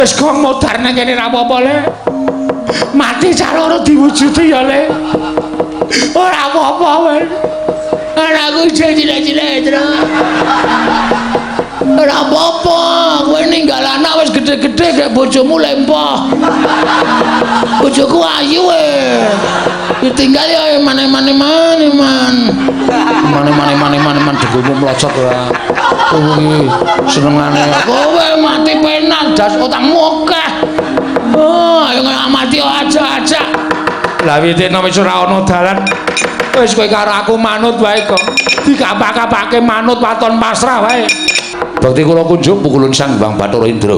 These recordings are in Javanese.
Wis kok modar nang kene ra apa-apa, Le. Mati cah loro diwujudi ya, Le. Ora apa-apa wis. Anakku isih cilik-cilik, Tru. Ora apa-apa, kowe ninggal anak wis gedhe-gedhe gek bojomu lempoh. Bojoku ayu e. Ditinggal ya emane-mane mane man. Mane-mane mane-mane man dengkulmu mlocot ora. Kowe senengane kowe mati penak das utangmu akeh. Oh, ayo mati aja-aja. Lah witene wis ora ana dalan. Wis kowe karo aku manut wae kok. Dikapak-kapake manut waton pasrah wae. Bakti kula kunjuk pukulun Sang Hyang Bathara Indra.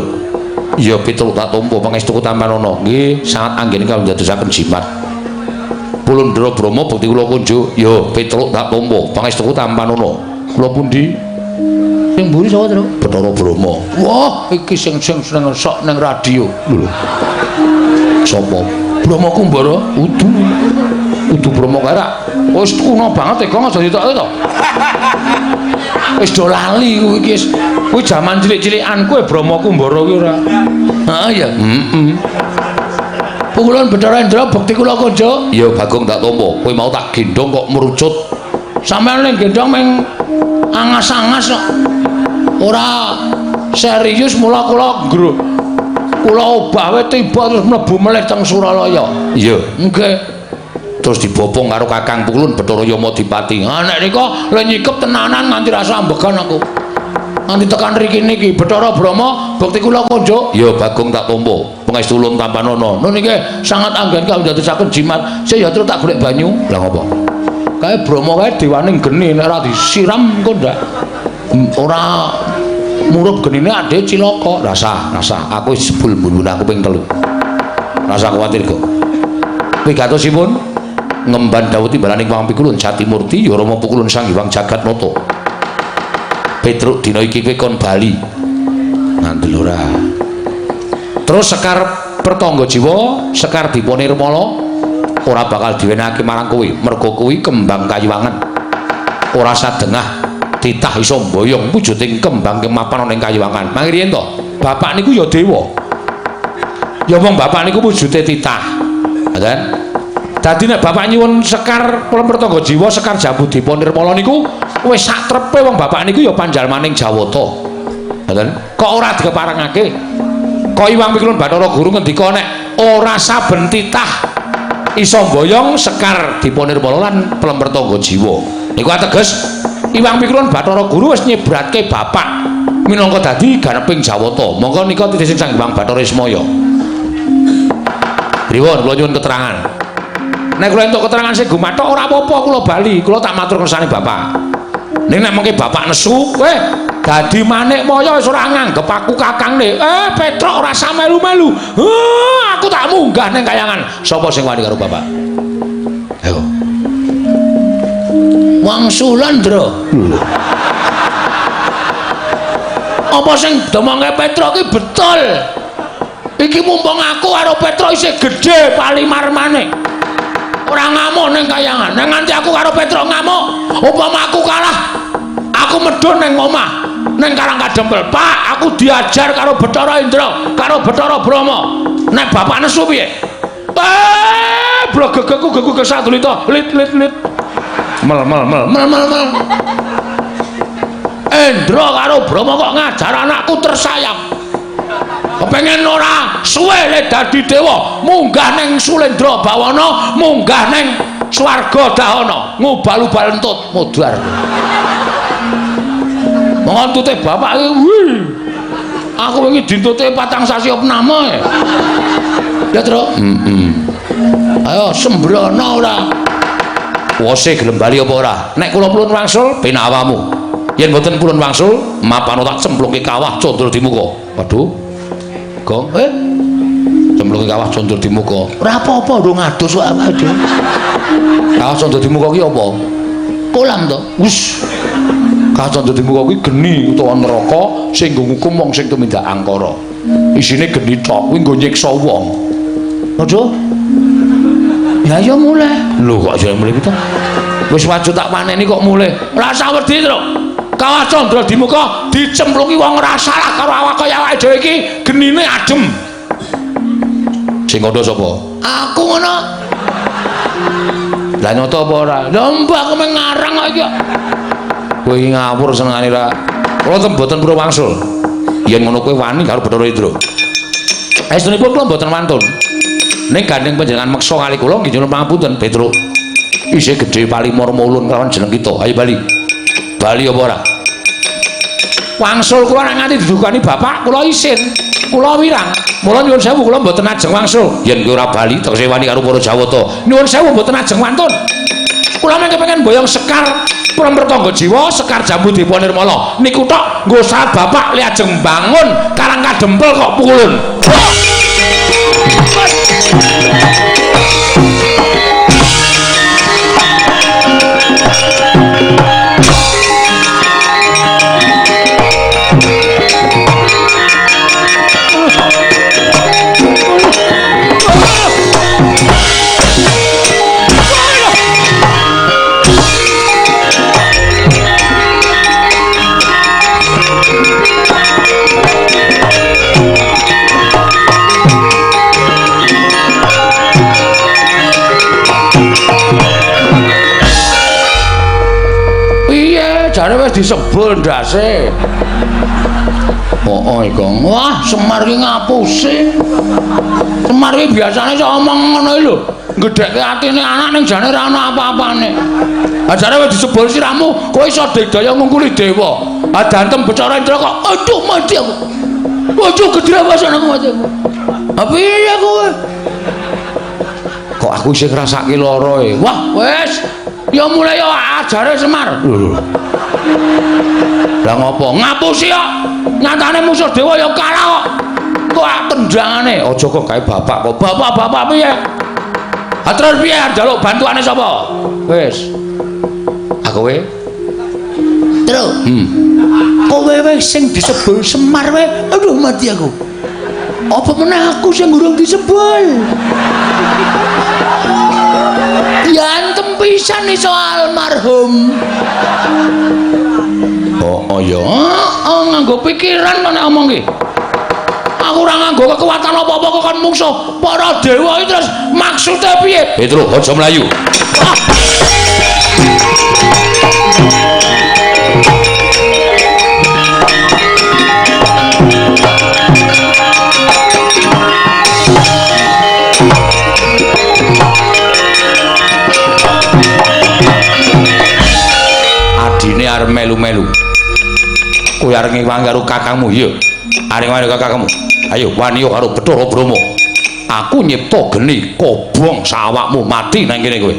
Ya Petruk tak tampa pangestu tampanana. Nggih, sangat anggene kawula ndadosaken jimat. Pulundra Brahma bekti kula kunjuk. Ya Petruk tak tampa pangestu tampanana. Kula pundi? Sing mburi sapa, Truk? Bathara Brahma. Wah, iki sing sing seneng sok ning radio. Lho. Sapa? Brahma Kumbara? Udu. Udu Brahma kae rak wis kuno banget e, Gong, aja ditokke to. Wis do lali kuwi iki wis. Kuwi jaman cilik-cilikanku e Brahma Kumbara kuwi ora. Heeh ya. Heeh. Pukulun Bathara Indra bekti kula kunjuk. Ya Bagong tak tampa. Kowe mau tak gendhong kok merucut. Sampeyan ning gendhong meng angas-angas kok. Ora serius mula kula ngro. Kula obah wae tiba terus mlebu melih teng Suralaya. Iya. Nggih. Terus dibopong karo Kakang Pukulun Bathara Yamadipati. Ha nek nika le nyikep tenanan nganti rasa ambegan aku. Nganti tekan mriki niki Bathara Brahma bekti kula kunjuk. Ya Bagong tak tampa. Pangestu ulun tampanana. Nun niki sangat anggen kawula ndadosaken jimat. Sik ya terus tak golek banyu. Lah ngopo? Kae Brahma kae dewaning geni nek ora disiram engko ndak ora murup genine ade cilaka. Rasa, rasa aku wis jebul mbun aku ping 3. Rasa kuwatir kok. Wigatosipun ngemban dawuh timbalaning Wang Pikulun Jatimurti ya Rama Pukulun Sang Hyang Jagatnata. Petruk dina iki kowe kon bali. Ngandel ora. Terus Sekar Pertangga Jiwa, Sekar Dipa Nirmala ora bakal diwenehake marang kowe, merga kuwi kembang kayuwangan. Ora sadengah titah iso mboyong wujuding kembang kemapan ana ing kayuwangan. Mangke riyen to, bapak niku ya dewa. Ya wong bapak niku wujude titah. Ngoten. Dadi nek bapak nyuwun Sekar Pertangga Jiwa, Sekar Jambu Dipa Nirmala niku wis sak trepe wong bapak niku ya panjalmaning Jawata. Ngoten. Kok ora dikeparengake? Kok Iwang Pikulun Bathara Guru ngendika nek ora saben titah iso mboyong Sekar Dipa Nirmala lan Pertangga Jiwa. Niku ateges Iwang Pikulun Bathara Guru wis nyebratke bapak minangka dadi ganeping Jawata. Monggo nika titih Sang Hyang Bathara Ismaya. Pripun kula nyuwun keterangan. Nek kula entuk keterangan sing gumathok ora apa-apa kula bali, kula tak matur kersane bapak. Ning nek mengke bapak nesu, kowe dadi manik maya wis ora nganggep aku kakangne. Eh, Petruk ora melu-melu. Aku tak munggah ning kayangan. Sapa sing wani karo bapak? Ayo. Wangsulan, Ndra. Apa sing domongke Petruk iki betul? Iki mumpung aku karo Petruk isih gedhe palimarmane. Ora ngamuk ning kayangan. Nek nganti aku karo Petruk ngamuk, upama aku kalah, aku medhun ning omah, ning Karang Kadempel. Pak, aku diajar karo Bathara Indra, karo Bathara Brahma. Nek bapak nesu piye? Eh, blogegeku geku kesadulita. Lit lit lit. Mel mel mel mel mel mel. Indra karo Brahma kok ngajar anakku tersayang. Kepengen ora suwe le dadi dewa, munggah ning Sulendra Bawana, munggah ning swarga Dahana, ngubal-ubal entut modar. Monggo entute bapak iki wih. Aku wingi dintute 4 sasi opname. Ya, Truk? Heeh. Ayo sembrono ora. Wose gelem bali apa ora? Nek kula purun wangsul penak awakmu. Yen mboten purun wangsul, mapano tak cemplungke kawah condro di muka. Waduh. Gong, eh? Cemplungke kawah condro di muka. Ora apa-apa ndung adus kok awake dhewe. Kawah condro di muka ki apa? Kolam to. Wis. Kawah condro di muka kuwi geni utawa neraka sing nggo ngukum wong sing tumindak angkara. Isine geni tok, kuwi nggo nyiksa wong. Waduh. Ya ayo mulih. Lho kok aja mulih to? Wis wajib tak paneni kok mulih. Ora usah wedi, Truk. Kawah Candra Dimuka dicemplungi wong ora salah karo awak kaya awake dhewe iki genine adem. Sing kandha sapa? Aku ngono. Lah nyoto apa ora? Lha mbah aku meng ngarang kok iki. Kowe iki ngawur senengane ra. Kula ten mboten purun wangsul. Yen ngono kowe wani karo Bathara Indra. Estunipun kula mboten wantun. Ning gandeng panjenengan meksa kali kula nggih nyuwun pangapunten Petruk. Isih gedhe palimur mulun kelawan jeneng kita. Ayo bali. Bali apa ora? Wangsul kula nek nganti didukani bapak kula isin. Kula wirang. Mula nyuwun sewu kula mboten ajeng wangsul. Yen kowe ora bali tegese wani karo para Jawata. Nyuwun sewu mboten ajeng wantun. Kula mengke pengen boyong sekar Prampertangga Jiwa, Sekar Jambu Dipa Nirmala. Niku tok nggo saat bapak li ajeng bangun Karang Kadempel kok pukulun. Jare wis disebul ndase. Oh, iku. Wah, Semar ki ngapusi. Semar ki biasane iso omong ngono iki lho. Gedhekke atine anak ning jane ora ana apa-apane. Ah jare wis disebul siramu, kowe iso digdaya ngungkuli dewa. Ah dantem Bathara Indra kok aduh mati aku. Aduh gedhe aku mati aku. Ah piye kowe? Kok aku isih ngrasake lara e. Wah, wis. Ya mulai ya ajare Semar. Lho. Lah ngopo? Ngapusi kok. Nyatane musuh dewa ya kalah kok. Kok tendangane? Aja kok gawe bapak kok. Bapak-bapak piye? Ha terus piye njaluk bantuane sapa? Wis. Aku kowe. Tru. Kowe wis sing disebul Semar wae. Aduh mati aku. Apa meneh aku sing urung disebul? Diantem pisan iso almarhum. Oh ya, oh, nganggo pikiran kok nek omong ki. Aku ora nganggo kekuatan apa-apa kok kon mungsuh para dewa iki terus maksude piye? Petro, aja mlayu. Ah. Adine arep melu-melu. Kowe arep ngewangi karo kakangmu, iya. Arep ngewangi karo kakangmu. Ayo wani karo Bathara Brahma. Aku nyipta geni kobong sawakmu mati nang kene kowe.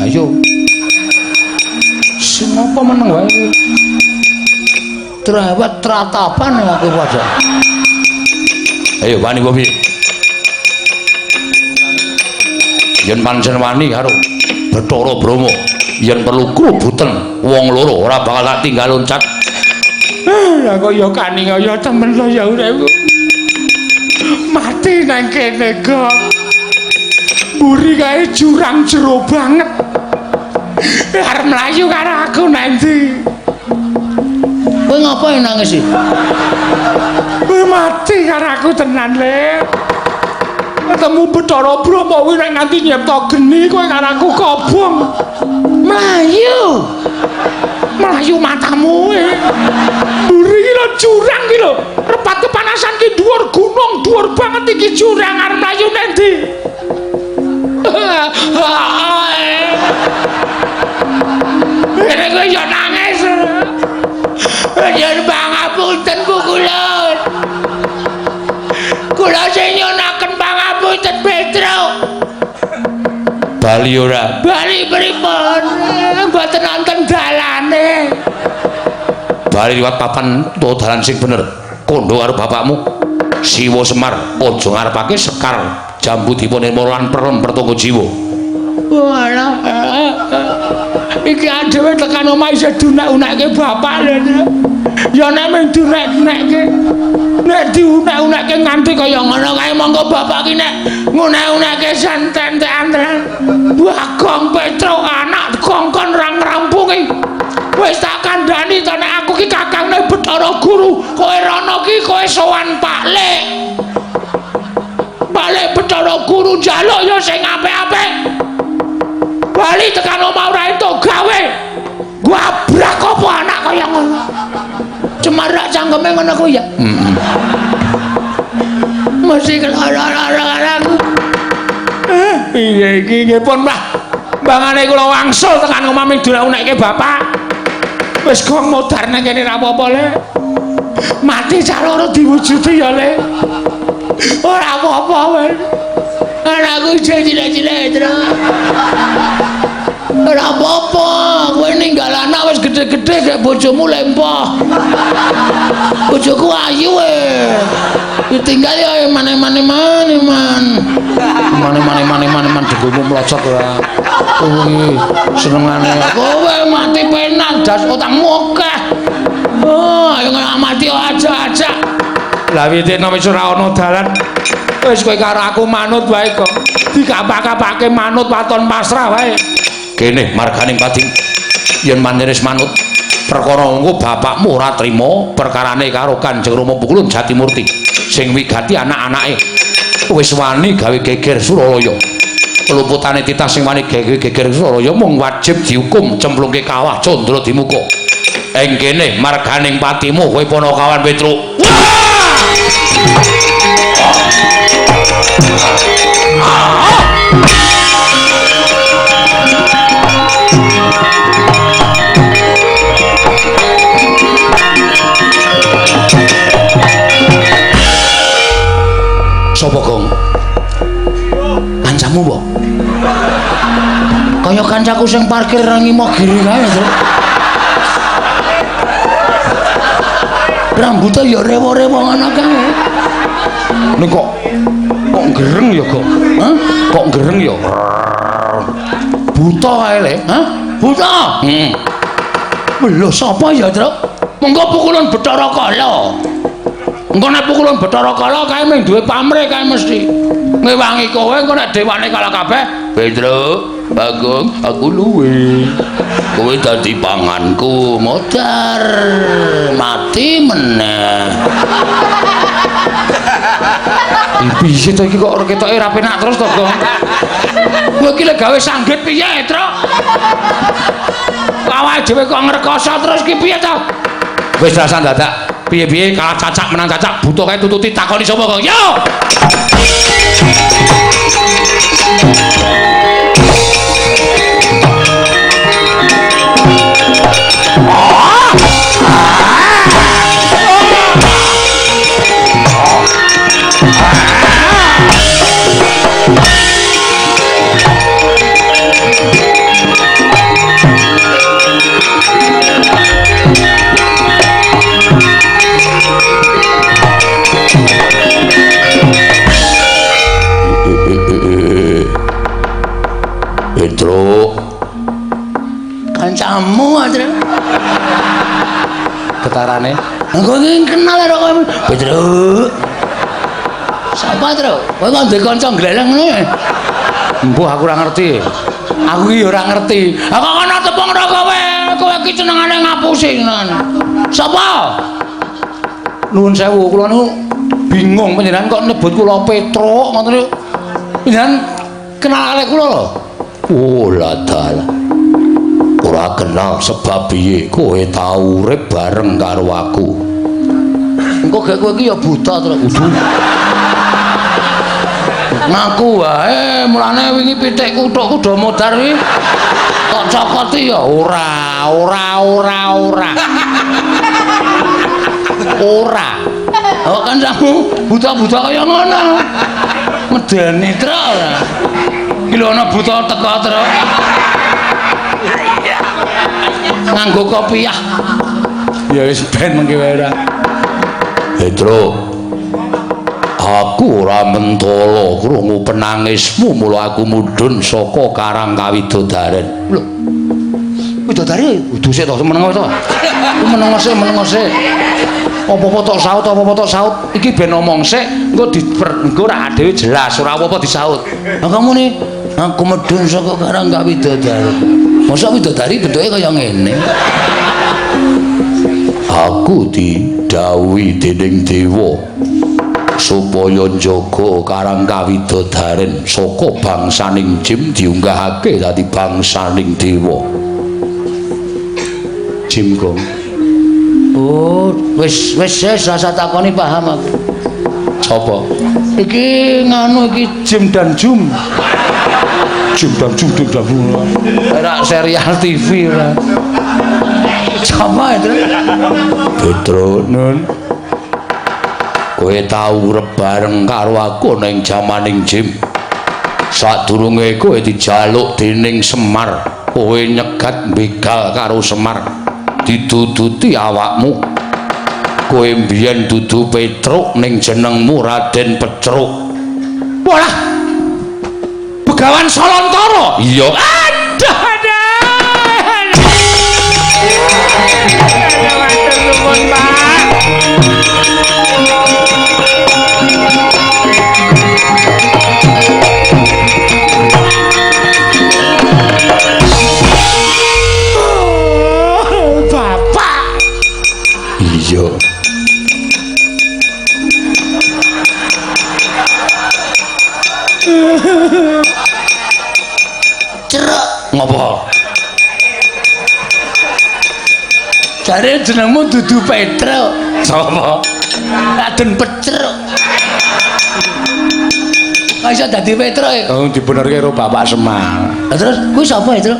Ayo. Sing apa meneng wae kowe? Trawat tratapan aku padha. Ayo wani apa piye? Yen pancen wani karo Bathara Brahma, yen perlu krubuten wong loro ora bakal tak tinggal loncat. Ya kok ya kaning ya temen lho ya uripku. Mati nang kene kok. Mburi kae jurang jero banget. Arep mlayu karo aku nanti. Kowe ngapa nangis iki? Kowe mati karo aku tenan, Le. Ketemu Bathara Brahma kuwi nek nganti nyipta geni kowe karo aku kobong. Mlayu. Mlayu matamu. Mburi iki lho jurang iki lho. Repat kepanasan ki dhuwur gunung, dhuwur banget iki jurang arep mlayu nang ndi? Ini kowe yo nangis. Yen pangapunten pukulun. Kula sing nyunaken pangapunten Petruk. Bali ora? Bali pripun? Mboten wonten dalane. Bali liwat papan utawa dalan sing bener. Kondo karo bapakmu. Siwa Semar aja ngarepake Sekar Jambu Dipa Nirmala lan Prem Pertangga Jiwa. Walah. Iki adewe tekan omah isih dunek-unekke bapak lho. Ya nek mung dunek-unekke. Nek diunek-unekke nganti kaya ngono kae monggo bapak ki nek ngunek-unekke santen-tenan. Bagong Petruk anak kongkon ra ngrampungi. Bathara Guru. Kowe rono ki kowe sowan Pak Lek. Pak Lek Bathara Guru njaluk ya sing apik-apik. Bali tekan omah ora entuk gawe. Gabrak apa anak kaya ngono. Cemarak cangkeme ngono kuwi ya. Heeh. Mesti lara-lara aku. Piye iki nggih pun, Mbah. Mbangane kula wangsul tekan omah ming unekke bapak. Wis gong modar nang kene ra apa-apa, Le. Mati cah loro diwujudi ya, Le. Ora apa-apa wis. Anakku isih cilik-cilik, Tru. Ora apa-apa, kowe ninggal anak wis gedhe-gedhe gek bojomu lempoh. Bojoku ayu e. Ditinggal ya mane-mane mane-man. Mane-mane mane-mane man dengkulmu mlocot ora. Kuwi senengane kowe mati penak das utangmu akeh. Oh, ayo mati aja-aja. Lah witene wis ora ana dalan. Wis kowe karo aku manut wae kok. Dikapak-kapake manut waton pasrah wae. Kene marganing pati yen manjenis manut perkara engko bapakmu ora trima perkarane karo Kanjeng Rama Pukulun Jatimurti sing wigati anak-anake wis wani gawe geger Suralaya. Luputane titah sing wani gawe geger Suralaya mung wajib dihukum cemplungke kawah Candra Dimuka. Ing kene marganing patimu kowe Panakawan Petruk. Sopo Gong? Kancamu mbok? Kaya kancaku sing parkir nang Imogiri kae, Tru. Rambute ya rewo-rewo ngono kae. Ning kok gereng ya, Gong? Hah? Kok gereng ya? Buta kae, Le. Hah? Buta? Heeh. Lho sapa ya, Tru? Mengko pukulan Bathara Kala. Engko nek pukulan Bathara Kala kae mung duwe pamrih kae mesti. Ngewangi kowe engko nek dewane kalah kabeh, Petruk, Bagong, aku luwe. Kowe dadi panganku, modar mati meneh. Piye to iki kok ketoke ra penak terus to, Gong? Kowe iki lek gawe sanggit piye, Truk? Awake dhewe kok ngrekoso terus ki piye to? Wis rasah dadak. Piye-piye kalah cacak menang cacak buta kae tututi takoni sapa kok. Yo. Petruk, kancamu aja. Getarane. Aku iki kenal karo kowe. Petruk. Sapa, Truk? Kowe kok duwe kanca gleleng ngono? Mbuh aku ora ngerti. Aku iki ora ngerti. Aku kok ana tepung karo kowe. Kowe iki senengane ngapusi senengane. Sapa? Nuwun sewu, kula niku bingung panjenengan kok nyebut kula Petruk ngoten niku. Panjenengan kenal kalih kula lho. Oh lah dalah. Ora kenal sebab piye kowe tau urip bareng karo aku. Engko gek kowe iki ya buta terus kudu. Ngaku wae mulane wingi pitikku tok kudu modar kuwi. Kok cokoti ya ora ora ora ora. Ora. Oh kancamu buta-buta kaya ngono. Medeni truk ora. Iki lho ana buta teko truk. Nganggo kopiah. Ya wis ben mengki wae ora. Petruk. Aku ora mentala krungu penangismu mula aku mudhun saka Karang Kawidodaren. Lho. Widodari kudu sik to meneng to. Meneng sik, meneng sik. Apa-apa tok saut, apa-apa tok saut. Iki ben omong sik, engko engko ora dhewe jelas, ora apa-apa disaut. Lah kamu nih, aku medhun saka Karang Kawidodari. Mosok widodari bentuke kaya ngene. Aku didhawuhi dening dewa supaya njaga Karang Kawidodaren saka bangsaning Jim diunggahake dadi bangsaning dewa. Jim Gong. Oh, wis wis wis rasa takoni paham aku. Sapa? Iki nganu iki Jim dan Jum. Jim dan Jum, Jim dan Jum. Ora serial TV ora. Sapa itu? Petro Nun. Kowe tau urip bareng karo aku ning jamaning Jim. Sadurunge kowe dijaluk dening Semar, kowe nyegat begal karo Semar. Diduduti awakmu. Kowe mbiyen dudu Petruk ning jenengmu Raden Petruk. Walah. Begawan Solontara. Iya. Aduh, aduh. Matur nuwun, Pak. Bapak. Iya. Cerek ngopo? Jare jenengmu dudu Petruk. Sapa? Raden Petruk. Kok iso dadi Petruk e? Oh, dibenerke karo Bapak Semar. Lah terus kuwi sapa, Truk?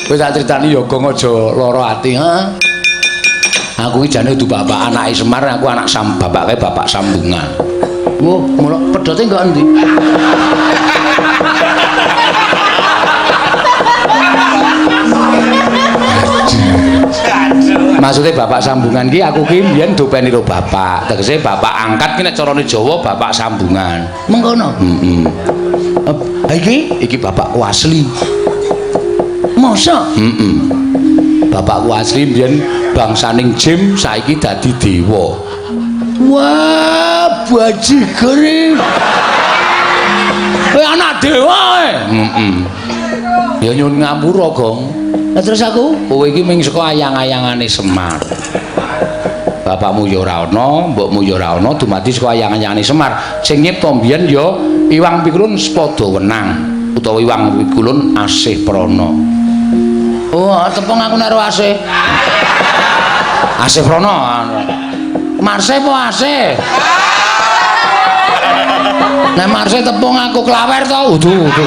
Kowe tak critani ya Gong aja lara ati, ha? Aku iki jane dudu bapak anake Semar, aku anak sam bapake bapak sambungan. Wah, ngono pedote nggo endi? Maksudnya bapak sambungan ki aku ki mbiyen dopeni karo bapak. Tegese bapak angkat ki nek carane Jawa bapak sambungan. Mengkono. Heeh. Ha iki iki bapakku asli. Masa? Heeh. Bapakku asli mbiyen bangsaning Jim saiki dadi dewa. Wah, bajigur. Kowe anak dewa kowe. Heeh. Ya nyuwun ngapura, Gong. Lah terus aku, kowe iki ming saka ayang-ayangane Semar. Bapakmu ya ora ana, mbokmu ya ora ana, dumadi saka ayang-ayangane Semar. Sing nyipta mbiyen ya Iwang Pikulun Sepada Wenang utawa Iwang Pikulun Asih Prana. Oh, tepung aku nek asih. Asih Prana. Marse apa asih? Nek marse tepung aku klawer to, udu udu.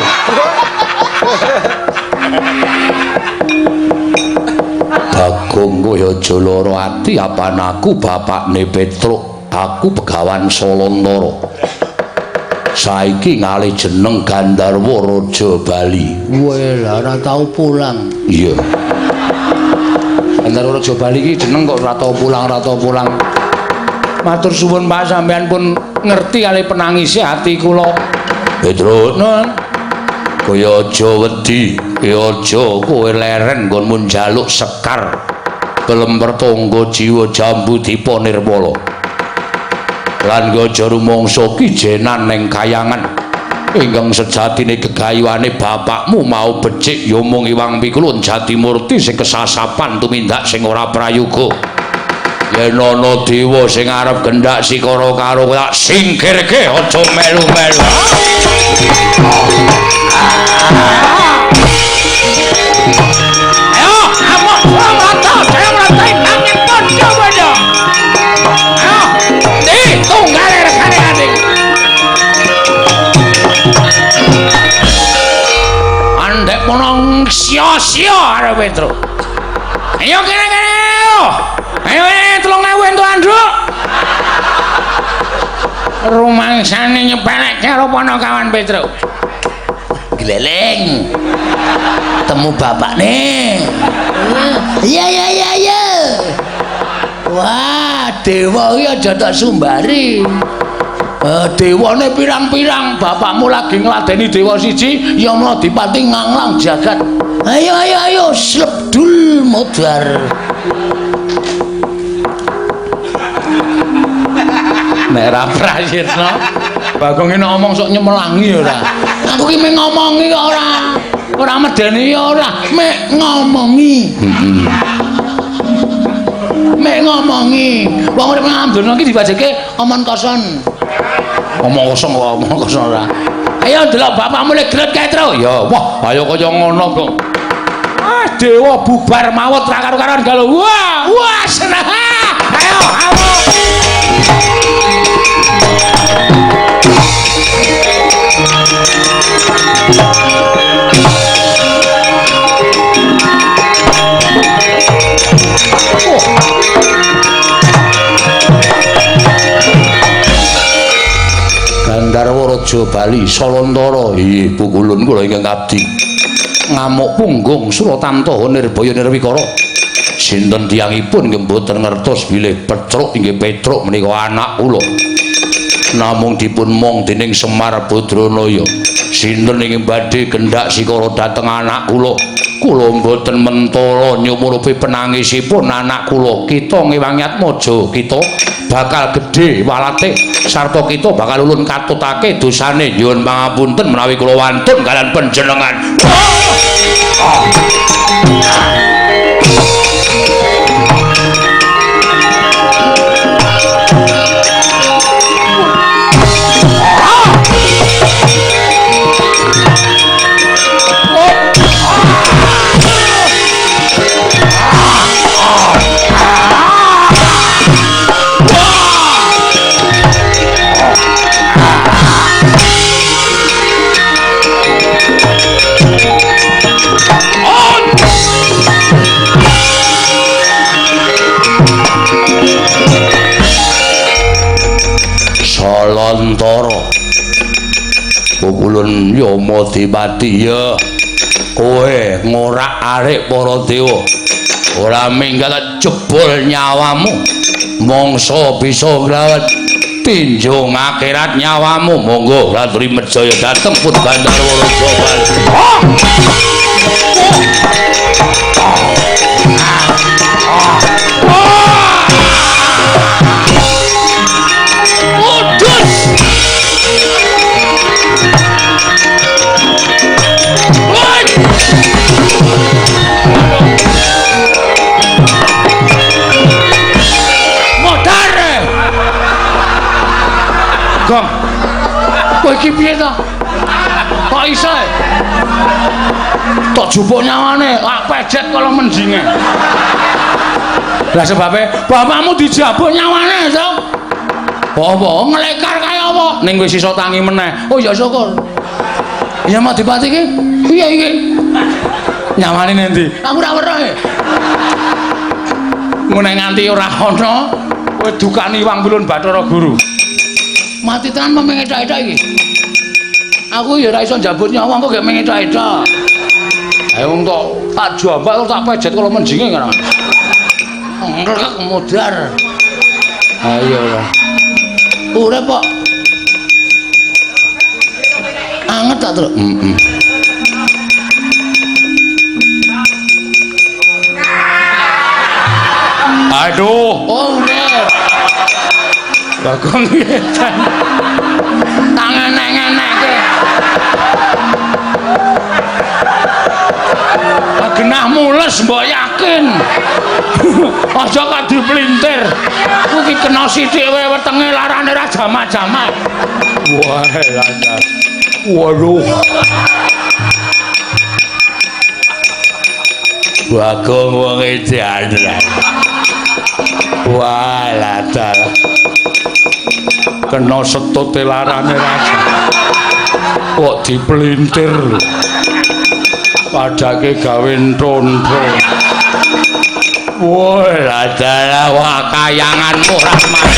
Bagong kowe aja lara ati apan aku bapakne Petruk, aku Begawan Solontara. Saiki ngalih jeneng Gandharwa Raja Bali. Weh, lah ora tau pulang. Iya. Gandharwa Raja Bali iki jeneng kok ora tau pulang, ora tau pulang. Matur suwun Pak, sampean pun ngerti kali penangise ati kula. Petruk, Nun. Kowe aja wedi, kowe aja kowe leren nggonmu njaluk sekar kelemper tangga jiwa jambu dipa nirmala. Lan kowe aja rumangsa kijenan ning kayangan. Ingkang sejatine gegayuhane bapakmu mau becik ya mung Iwang Pikulun Jatimurti sing kesasapan tumindak sing ora prayoga. Yen ana dewa sing arep gendak sikara karo tak singkirke aja melu-melu. Ayo, amok mrata, jaya mrata nanging padha-padha. Ayo, ndi tunggale regane ading. Andek mono sia-sia arep Petruk. Ayo kene-kene. Ayo 3000 entuk anduk. Rumangsane nyepelekke karo Panakawan Petruk. Gleleng. Temu bapakne. Iya iya iya iya. Wah, dewa iki aja tak sumbari. Dewane pirang-pirang, bapakmu lagi ngladeni dewa siji, ya mla dipati nganglang jagat. Ayo ayo ayo, slebdul modar. Nek ra prayitna, Bagong iki ngomong sok nyemelangi ora. Aku ki mung ngomongi kok ora. Ora medeni ya ora, mek ngomongi. Heeh. Mek ngomongi. Wong urip nang donya iki diwajibke omong kosong. Omong kosong kok, omong kosong ora. Ayo delok bapakmu lek gret kae, Tru. Ya, wah, ayo kaya ngono kok. Ah, dewa bubar mawut ra karo-karoan galo. Wah, wah seneng. Ayo, ayo. Gandharwa Raja Bali Salantara. Inggih, pukulun kula ingkang abdi. Ngamuk punggung Suratantaha Nirbaya Nirwikara. Sinten tiyangipun nggih mboten ngertos bilih Petruk inggih Petruk menika anak kula. Namung dipun mong dening Semar Badranaya. Sinten ingkang badhe kendhak sikara dhateng anak kula? Kula mboten mentala nyumurupi penangisipun anak kula. Kita ngewangi atmaja kita bakal gedhe walate sarta kita bakal ulun katutake dosane. Nyuwun pangapunten menawi kula wantun kalian panjenengan. Salantara pukulun Yama Dipati ya kowe ngorak-arik para dewa ora minggat jebol nyawamu mangsa bisa nglawat tinjung akhirat nyawamu. Monggo laturi Mejaya dhateng pun Gandharwa Raja Bali. Gong. Kowe iki piye to? Kok iso? Tok jupuk nyawane, lak pejet kala menjinge. Lah sebabe bapakmu dijabuk nyawane to? Apa nglekar kaya apa? Ning wis iso tangi meneh. Oh ya syukur. Ya Madipati iki piye iki? Nyawane nendi? Aku ora weruh. Ngene nganti ora ana kowe dukani Wang Pulun Bathara Guru. Mati tenan apa mengetok-etok iki? Aku ya ora iso njabut nyawa kok gek mengetok-etok. Ayo wong tok tak jambak tak pejet kala menjinge ngono. Ngrek modar. Ayo lah. Urip kok. Anget tak, Truk? Heeh. Aduh. Oh, urip. Bagong edan. Tangan-ngenekke. Genah mules mbok yakin. Aja kok dipelintir. Ku ki kena sithik wae wetenge larane ra jamak-jamak. Wah, lancar. Waduh. Bagong wong edan. Wah, lancar. Kena setute larane raja. Kok dipelintir lho. Padake gawe ntontho. Wah, ladalah wah kayanganmu rahmat.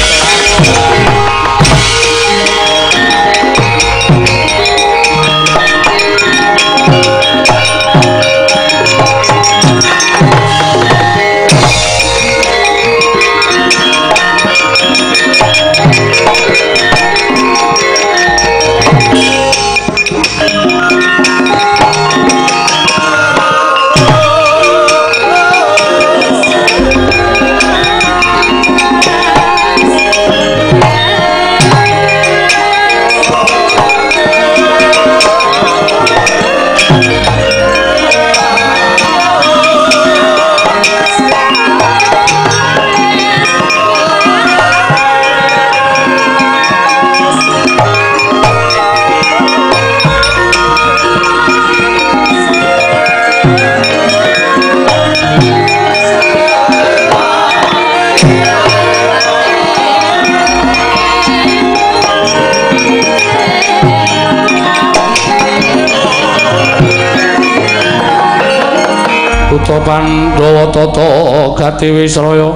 Putra Pandhawa tata gati wisraya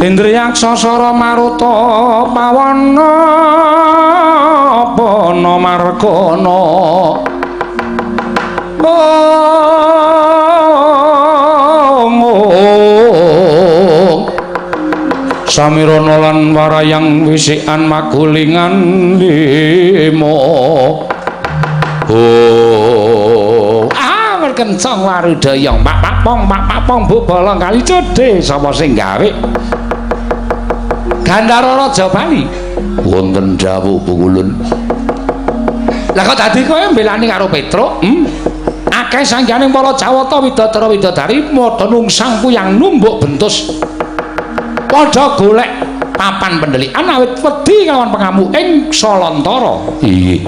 Indriyaksa sara maruta pawana pana margana. Samirana lan warayang wisikan magulingan lima. Oh, ah kencang warudaya pak papong pak papong bu bolong kali cedhe sapa sing gawe Gandhara Raja Bali wonten dawuh Pukulun. Lah kok dadi kowe mbelani karo Petruk? Akeh sangganing para Jawata widadara widadari padha nungsang kuyang numbuk bentus. Padha golek papan pendelikan awit wedi kelawan pengamuk ing Salantara. Inggih.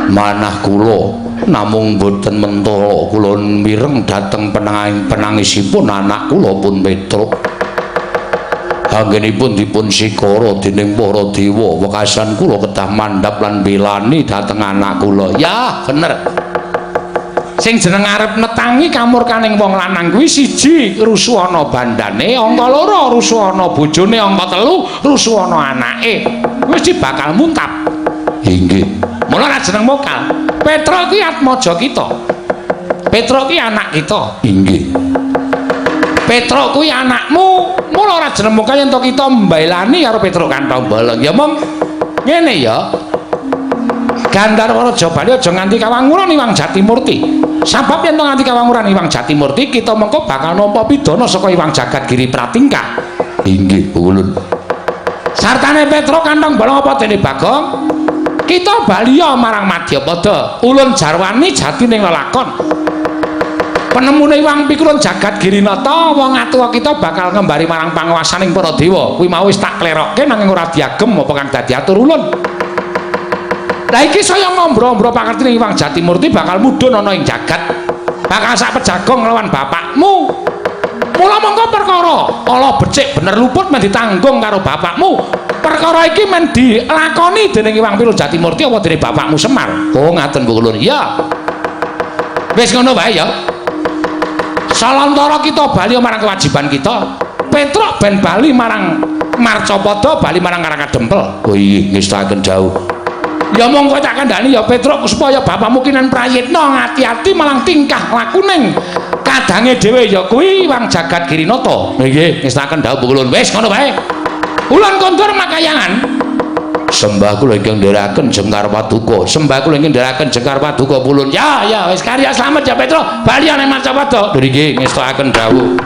Manah kula namung boten mentala kula mireng dhateng penangisipun anak kula pun Petruk. Anggenipun dipun sikara dening para dewa, wekasan kula kedah mandhap lan belani dhateng anak kula. Ya, bener. Sing jeneng arep netangi kamurkaning wong lanang kuwi siji rusuhana bandane, angka loro rusuhana bojone, angka telu rusuhana anake. Mesti bakal muntap. Inggih. Mula ora jeneng mokal. Petruk kuwi atmaja kita. Petruk kuwi anak kita. Inggih. Petruk kuwi anakmu. Mula ora jeneng mokal yen to kita mbelani karo Petruk kantong bolong. Ya mong ngene ya. Gandharwa Raja Bali aja nganti kawanguran Iwang Jatimurti. Sabab yen to nganti kawanguran Iwang Jatimurti, kita mengko bakal nampa pidana saka Iwang Jagat Giri Pratingkah. Inggih, Ulun. Sartane Petruk kantong bolong apa dene Bagong? Kita baliya marang Madyapada. Ulun jarwani jatining lelakon. Penemune Iwang Pikulun Jagat Girinata, wong atuwa kita bakal ngembari marang panguwasaning para dewa. Kuwi mau wis tak klerokke nanging ora diagem apa kang dadi atur ulun. Lah iki saya ngombro-ombro pakertine Iwang Jatimurti bakal mudhun ana ing jagat. Bakal sak pejagong nglawan bapakmu. Mula mongko perkara ala becik bener luput men ditanggung karo bapakmu. Perkara iki men dilakoni dening Iwang Pikulun Jatimurti apa dening bapakmu Semar. Oh, ngaten Bu Ulun. Iya. Wis ngono wae ya. Salantara kita bali marang kewajiban kita. Petruk ben bali marang Marcapada, bali marang Karang Kadempel. Oh iya, ngestakaken dawuh. Ya monggo tak kandhani ya Petruk supaya bapakmu kinen prayitna ngati-ati malang tingkah lakuning kadange dhewe ya kuwi Iwang Jagat Girinata. Nggih, ngestakaken dawuh Bu Ulun. Wis ngono wae. Ulun kondur makayangan. Sembah kula ingkang ndherekaken jengkar paduka. Sembah kula ingkang ndherekaken jengkar paduka Ulun. Ya, ya wis karya slamet ya Petruk. Bali ana Marcapada. Nggih, ngestakaken dawuh.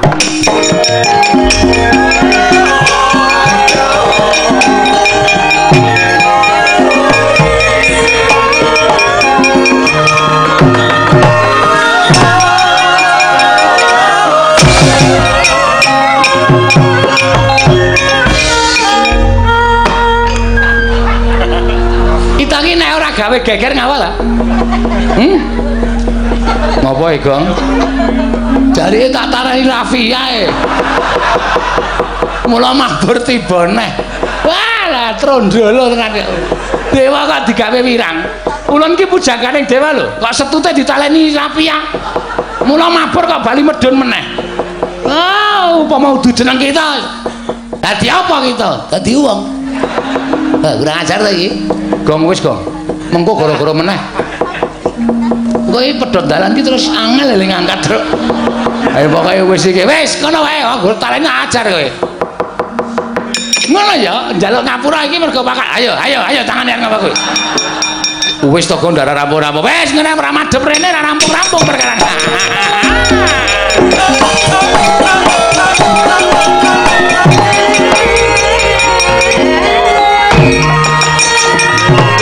Kita iki nek ora gawe geger ngawal ta? Ngopo e, Gong? Jarike tak tarani Raffi ae. Mula mabur tiba neh. Wah, lah trondolo tenan. Dewa kok digawe wirang. Ulun ki pujangganing dewa lho, kok setute ditaleni Rafia. Mula mabur kok bali medhun meneh. Ah, upama udu jeneng kita. Dadi apa kita? Dadi wong. Hah, kurang ajar ta iki. Gong wis, Gong. Mengko gara-gara meneh. Kowe pedhot dalan ki terus angel eling ngangkat, Truk. Ayo pokoke wis iki. Wis kono wae, aku taleni ajar kowe. Ngono ya, njaluk ngapura iki mergo pakak. Ayo, ayo, ayo tangane arep ngapa kowe. Wis to Gong ndara rampung-rampung. Wis ngene ora madhep rene ora rampung-rampung perkara.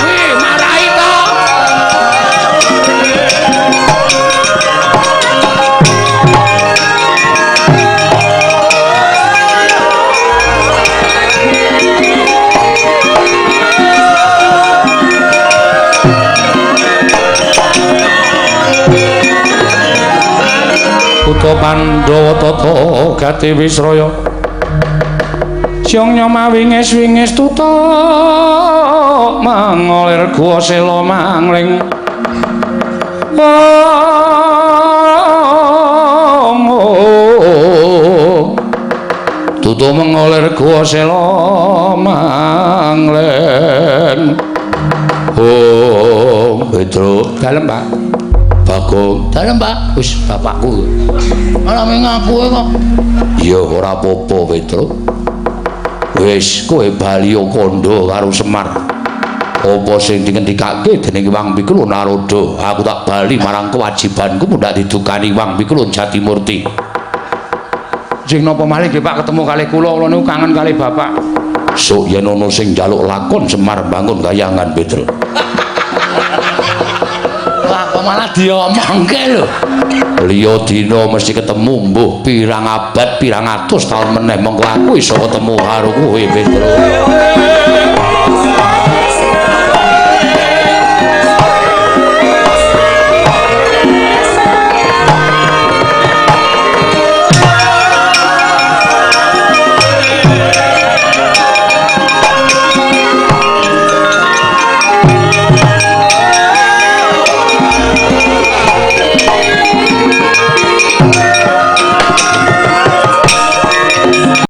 Wih, marahi to. Putra Pandhawa tata gati wisraya Siang nyoma wingis-wingis tutuk mangolir guwa sela mangling. Aku mengolir gua sela manglen. Oh, Petro. Dalem, Pak. Bagong. Dalem, Pak. Wis bapakku. Malah ngaku kok. Ya ora apa-apa, Petro. Wis kowe bali kandha karo Semar. Apa sing dingendikake dening Hyang Pikul Narada, aku tak bali marang kewajibanku mundhak didukani Hyang Pikul Jatimurti. Sing napa malih nggih Pak ketemu kalih kula, kula niku kangen kalih bapak. Sok yen ana sing njaluk lakon Semar bangun kayangan, Petro. Wah, kok malah diomongke lho. Liya dina mesti ketemu, mbuh pirang abad pirang atus taun meneh mengko aku iso ketemu karo kowe, Petro.